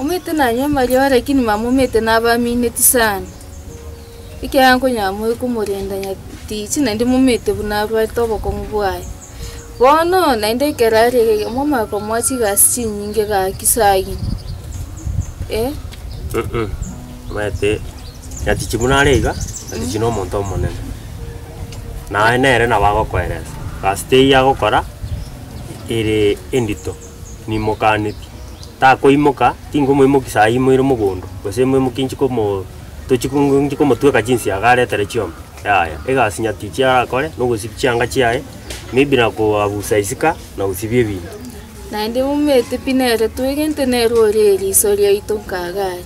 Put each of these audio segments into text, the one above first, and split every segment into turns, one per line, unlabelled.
Omanyete nanywa amariogo lakini mama omanyete nabamineti sana, ekiagera nkonyara more komorenda nyatichi naende momanyete buna arwarete obokong'u bwaye. Bono naende ekero are iga iga momanye komoa chigasi chinyinge gaki saa ingine eh.
Omanyete nyatichi buna are iga, nyatichi na omonto omonene, naye nere nabo agokoeresa, gasi teiyo agokora ere endito. Nimokaneti, takoimoka, tinkomoimokia saa imo ere mogondo, gose moimokie inche komo tochi inche komotweka chinsiaga aretere chiombe, yaya. Egasi nyatichi arakore, na ogosibia chianga chiaye, maybe na koabusa isika, na gosibia ebinto.
Naende momanyete pi nere twegente nere ore eriso riaito nkaga aria,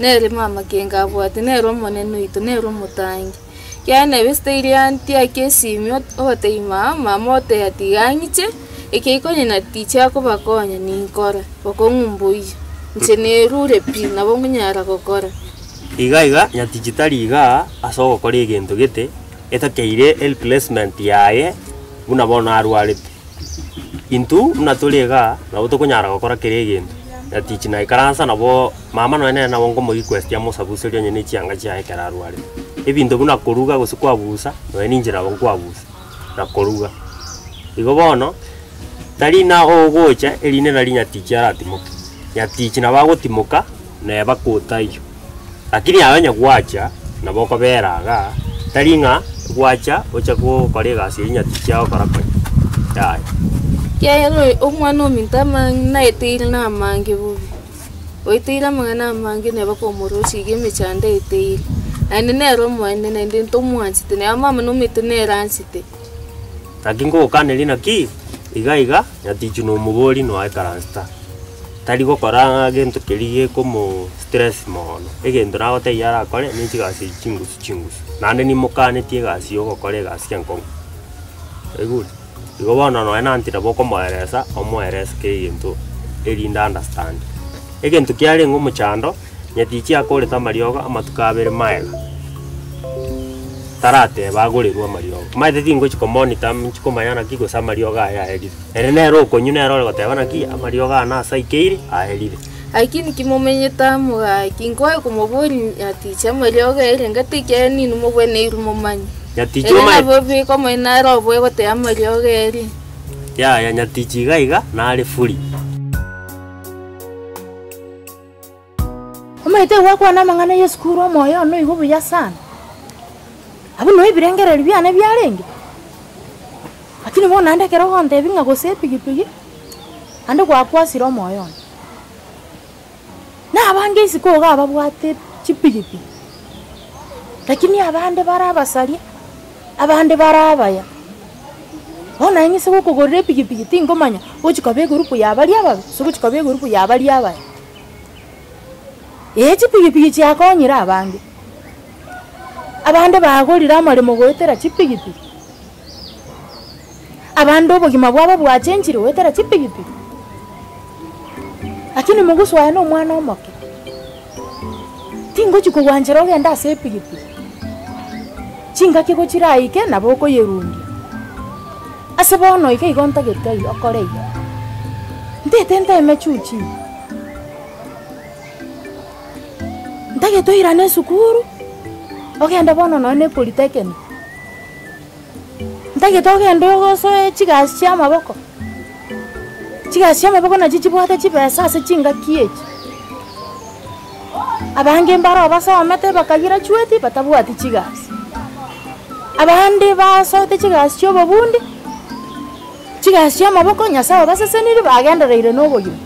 nere mama kenge abwate, nere omonene oito, nere omotangi. Ekiagera neba esitayiri yantiaki esimi ogotebi mama, mama oteba tiga ang'iche, eke konya na ticha akobakonya ninkore, bokong'u mboiyo, inche nerure pi, nabo nkonyara gokora.
Iga iga nyatichi tari igaa ase ogokora egento gete, etakeire ereplacement yaye buna bono arwarete. Intwe buna tore igaa, nabo tokonyara gokora kera egento, nyatichi naikaransa nabo mama nonye nere nabo nkomo request amosabuserie onye ne chianga chiaye ekero arwarete. Ebinto buna koruga gose kwabusa, nonye ninche nabo nkwabusa na koruga. Igo bono, tari ng'a ogocha erinde nari nyatichi aratimoke, nyatichi nabo agotimoka neba kotaiyo, lakini aye onye gwacha nabo okobera igaa, tari ng'a gwacha oche gokora egasi eywo nyatichi agokora konya, yaya.
Ekiagera omwana ominto amang'ana aeteire na amange bobe. Oeteire amang'ana amange neba komorosia iga emechando aeteire, naende nere omoene naende ntomwanchete neba mama nomanyete nere anchete.
Naki ngogokaneria naki, iga iga nyatichi nomobori noaikaransete aa, tari gokora ng'a gento keria gekomo stress mono, egento nagotebia arakore ne chigasi echi chingusu chingusu, naende nimokanetie egasi ya ogokora egasi enkong'u, oigure? Igo bono nonya na aunty nabo okomoeresa, omoerese kera egento erinde understand. Egento kiarenge omochando, nyatichi akorete amariogo amatuko abere maega, tarateba agorerwe amariogo. Omanyete tingochi komonitor nchi komanya naki gose amariogo aye aerire. Ere nere okonywa nere ore goteba naki, amariogo aya nase aikeire, aerire.
Lakini kimomenyete amo gaki, nkoe komoboria nyatichi amariogo aere ngati ekiagera ninwe mobweneirwe momanye.
Nyatichi
Ere
omaete.
nabo beka omonene nare oboe goteba amariogo eria.
Yaya nyatichi iga iga nare free.
Omanyete gwakwana amang'ana ya esukuru omoyo one oigwe buya sana, abwo noo ebirengererio biane biarenge, lakini bono naende ekero ogontebia ng'a gose epigipigi, naende gwakwasire omoyo one. Na abange isiko iga ababwate chipigipigi, lakini abande bare abasaria, abande bare abaya. Bono naye ng'ise gokogorera epigipigi tingomanya gochi koba egurupu ya baria ababe gose gochi koba egurupu ya baria abaya. Ee chipigipigi chiakonyire abange, abande bagorire amaremo goetera chipigipigi, abande obogima bwabo bwachenchire goetera chipigipigi. Lakini mogusu aye nomwana omoke, tingochi kogwanchera ogende ase epigipigi, chingaki gochiraike nabo okoyerundia. Ase bono iga igo ntagete aye okore iga, ntete nteme chuchi, ntagete oirane esukuru, ogende bono nonye na epolytechnic, ntagete ogende osoe chigasi chia amaboko. Chigasi chi'amaboko nachio chibwate chibesa ase chingaki echi. Abange mbaro basomete bakagraduate batabwati chigasi. Abande basoete chigasi chia obobundi, chigasi chi'amaboko Nyasaye obasesenirie bagendereire na obogima.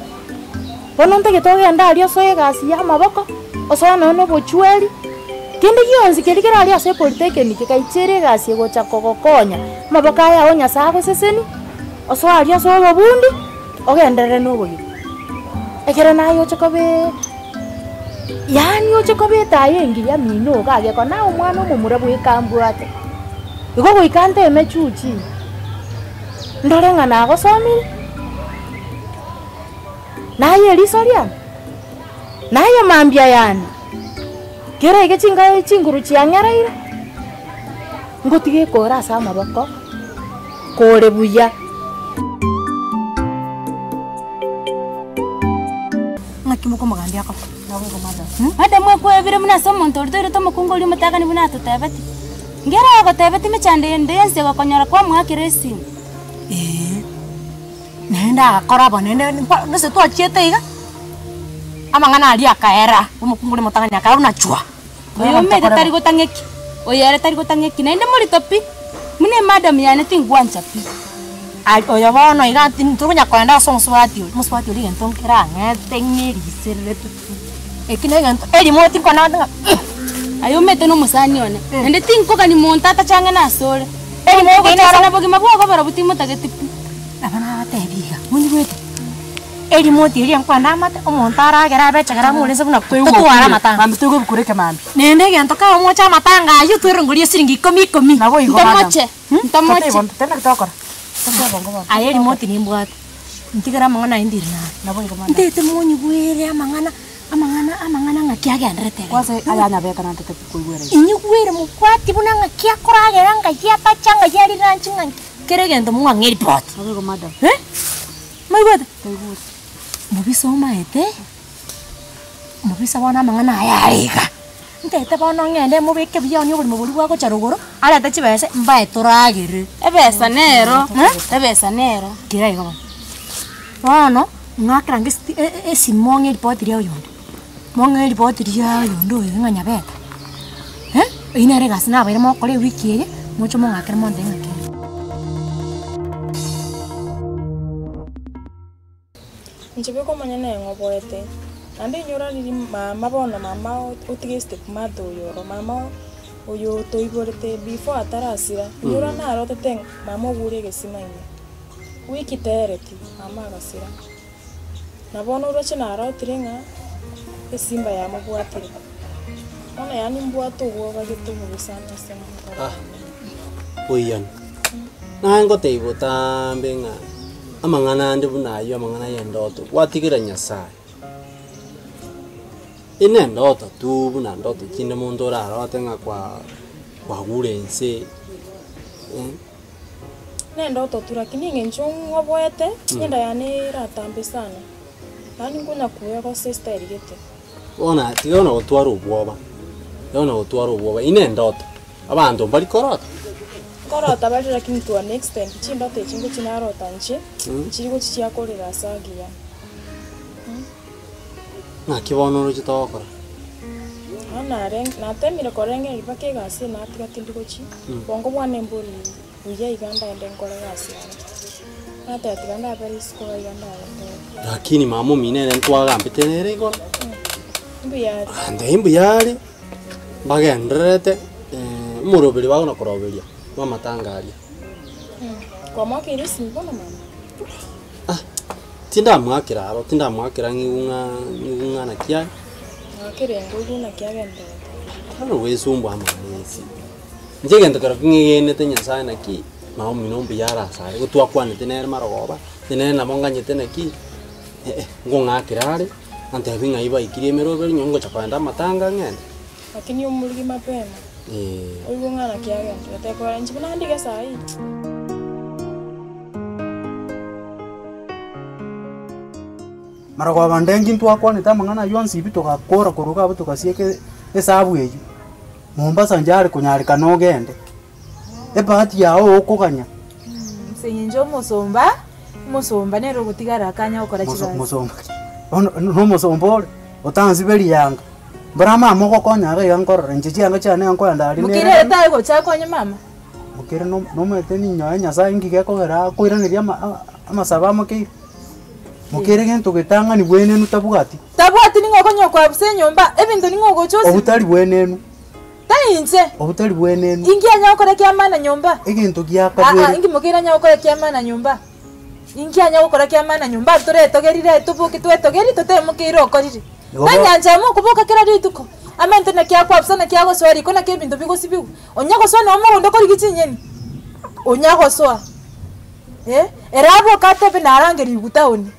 Bono ntagete ogende aria osoe egasi ya amaboko, osoe nonya na obochweri, kende gionsi keria kere aria ase epolytechnic gaichire egasi egocha kogokonya, amaboko aya ao Nyasaye agosesenie. Osoe aria ase obobundi, ogenderere na obogima. Ekero naye oche kobeee yaani oche koba etaya engiya mino iga agekora naye omwana omomura bweka mbwate. Igo goika nteme juu chini, ndore ng'a nagosomire, naye eriso riane, naye mambia yane, kera iga chinga chinguru chiang'ereire, ngotiga ekore ase amaboko. Kore buya.
Ng'aki. mokomogambi akoba.
Madam ekwebire buna ase omonto oria toirete omokungu oria omotang'ani buna atotebeti. Ngere agotebeti mechando ende yonsi egokonyora kwamoakera esimi.
Eeh, naende agakora bo naende mpa gose twachiete iga, amang'ana aria akaera, omokungu oria omotang'ani akaba buna chwa.
Oyo omanyete tari gotang'eki, oyo ere tari gotang'eki, naende morito pi, buna emadam yane tingwancha pi.
Aye oyo bono iga ntokonya kogenda ase omosubati oria, omosubati oria egento nkere ang'ete ng'eriserere pi, eki na egento erimote nkwana abanto ng'a
Aye omanyete na omosani one, naende tinkogania monto atachang'ane asore.
Erimote
Ogochesa
nero
na bogima bwago barobwo timotageti pi.
Nabo nabatebia iga, monyigwete? Erimote eria nkwana amate, omonto aragere abechegere amore inse buna totware amatanga.
Mambia toigwe ebikuro eke mambia.
Naende egento kaba moche amatanga aywo twerongori esiringi ikomi ikomi.
Nabo igo madam.
Ntomoche, ntomoche.
Totebe totebe naki togokora. Totebe bongo bono.
Aye erimote nimbwate, ntigere amang'ana aye ndiri naro.
Nabo igo madam.
Ntete monyigwere amang'ana, amang'ana amang'ana ng'aki agenderete iga.
Kwanza aya nyabeka nantete koigwera iga.
Inyigwere mobwati buna ng'aki akoragera ng'ai atacha ng'ai ariranchi ng'ai kera egento mwang'e eripoti.
Nabo igo madam.
Eh! Moigwete? Mobisa omaete, mobisa bono amang'ana aya are iga, ntete bono ng'ende mobeke buya onye oborimo boria bwagocha rogoro, arete chibese mbae toragere.
Ebesa nero, ebesa nero.
Kera igo bono. Bono, ng'akera nge esti esimo mong'e eripoti ria oyonde, mong'e eripoti ria oyonde oyo ng'a Nyabeta, eh, eywo nere egasi nabaire mogokora ewiki eye, moche mong'akere montebi ng'aki.
Inche bweka omonyene neng'oboete, naende inyora riria mama bono mama otige step mother oyo oro, mama oyo otoiborete before atarasira, inyora narotete ng'a mama ogure egesima ime, wiki tereti mama agasira. Na bono oroche narotire ng'a esimba yamobwatire, bono yaani mbwate obwoba gete obobe sana ase omonto
Ah, oiyani. Naye ngotebia botambe ng'a amang'ana ande buna ayio amang'ana y'endoto, gwatigera Nyasaye. Eye nendoto tu buna ndoto chinde monto orarote ng'a kwa kwagure ense eh.
Nendoto tu lakini eng'encho ng'oboete, enda yane eratambe sana, yaani nkonya koya gose estyle gete.
Bono tiga bono gotwara obwoba, tiga bono gotwara obwoba, eye nendoto. Abanto mbari korota.
Nkorota bare lakini to an extent chindoto echi ngochi narota inche, nchiri gochi chiakorera ase agiya.
Naki bono oroche togokora?
Bono nare natemire korengereria mpaka egasi eye natiga tindi gochi, bongo bwane mbori buya iga ndaende nkore egasi yane. Nateba tiga ndabere isiko iga ndaende.
Lakini mama omino ere ntwagambete nere igoro.
Mbuya are.
Ande mbuya are. Mbagendererete omoroberi bagona koroberia bw'amatanga aria.
Kwamoakeire esimi bono mama?
Ah, tindamwakera aro, tindamwakera ng'igu ng'a ng'igu ng'a naki aye.
Mwakere ngoigwe naki agendererete.
Tari goesumbua amang'ana ense. Inche egento kero king'egenete Nyasaye naki, mama omino mbuya are ase are, gotwakwanete nere marogoba, onye nere nabo nganyete naki. Eh, ngong'akera are, antebi ng'ai baikirie emeroberi nyuma ngocha kogenda amatanga ng'ende.
Lakini omorigi mapema,
Eh.
oigwe ng'a naki agenderete ekogera inche buna ndige saii.
Marogoba ndengi ntwakwanete amang'ana aywo onsi pi togakora korwa iga abwo togasieka esabu eywo, Mombasa nchare konyarekana ogende, ebahati yago okoganya.
Ase eng'encho omosomba, omosomba nere ogotigara akanya gokora
Moso
chigasi.
mosomba ki? Bono na omosomba ore, otansiberia yanga, mbora mama ogokonya iga iga nkorora inche chianga chiane iga nkoenda aria
Mokere
nere
ere tari gocha akonye mama?
Mokere no nomanyete ninyoe Nyasaye nki gekogera akoiraneria ama a- amasabo amokeire. Mokere gento getang'ani bwenenu tabwati.
Tabwati ning'o okonya okoabusa enyomba, ebinto ning'o ogocha osibia?
Obutari bwenenu.
Tari inche.
Obutari bwenenu.
Inki anya gokora kiamana nyomba?
Egento
Aa,
giakabere.
inki mokeire anya gokora kiamana nyomba? Inki anya gokora kiamana nyomba? Toretogerire toboke twetogerie totebe mokeire okorire.
Igo bo-
Tanyancha amo okoboka kera rituko, amaete naki akwabusa naki agosoa riko naki ebinto bigosibigwa. Onya gosoa noo mogondo korigia chinyeni, onya gosoa eh, ere aboke atebe narangerigwe town.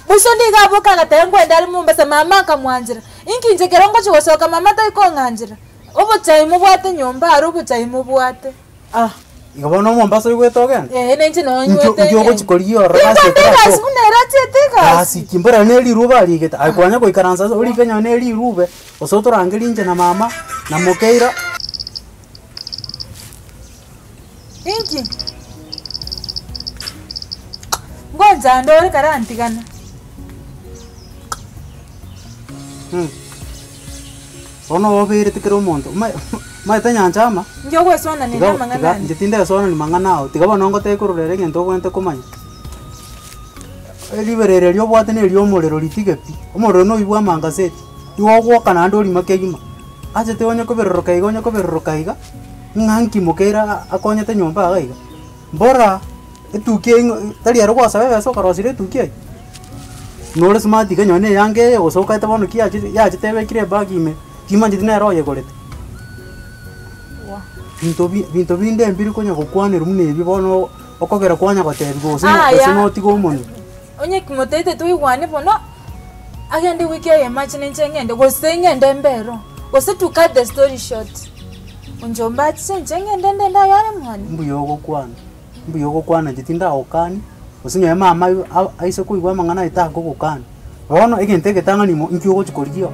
Boiso nigo aboka agateba nkwende are Mombasa, mama akamwanchera, inki inche ekero ngochia gosoka mama tari kong'anchera, obochai mobwate nyomba aro obochai mobwate ah.
Igo bono omombasa oigwete ogende?
Eh, nenche
Inki
nonywete
inki ogochi korigia ororo gasi
Nimbwate egasi
etaratoka?
buna ere achiete egasi.
Gasi ki? Mbora na erirube arigete, aye kwanya goikaransa ase orike onye na erirube, gose otorangerie inche na mama, na mokeira.
Inki? Ngonchande ore karantigana.
Bono oberete kera omonto, omanyete nyancha ama?
Inki ogwesonania
Tiga
na amang'ana
tiga
ane?
inche tindesoanani mang'ana ao, tiga bono ngotebie korwa rero egento obwenerete komanya, riberera erio obwate na eria omorero ritige pi, omorero noywo bwa amangaseti, nigo ogwoka naende orima kegima, achete onye koberoroka iga onye koberoroka iga, ng'a nki mokeira akonyete nyomba iga iga. Mbora, etuki eywo ng'a tari ere gwasaba ebesa okarosirie etuki eywo? Nore smart iga nonye na eyanga eye gose okaete bono ki yachete yachete ebekire ebag ime, timanyeti nere oyegorete. Binto bi binto binde mbiri konya gokwanerwa buna ebi bono okogera kwanya gotebiwa gose gose
Aya.
notiga omonwe.
Onye kimotaete toigwane bono, agende ewiki eyemo ache ninche ng'ende, gose ng'ende mbero, gose to cut the story short, onchomba achiche inche ng'ende ndende ayare mwane.
Mbuya ogokwana, mbuya ogokwana inche tindagokani, gose nonye mama aye aise koigwa amang'ana aye takogokani. Bono egento egetang'ani imo, inki ogochi korigia oo.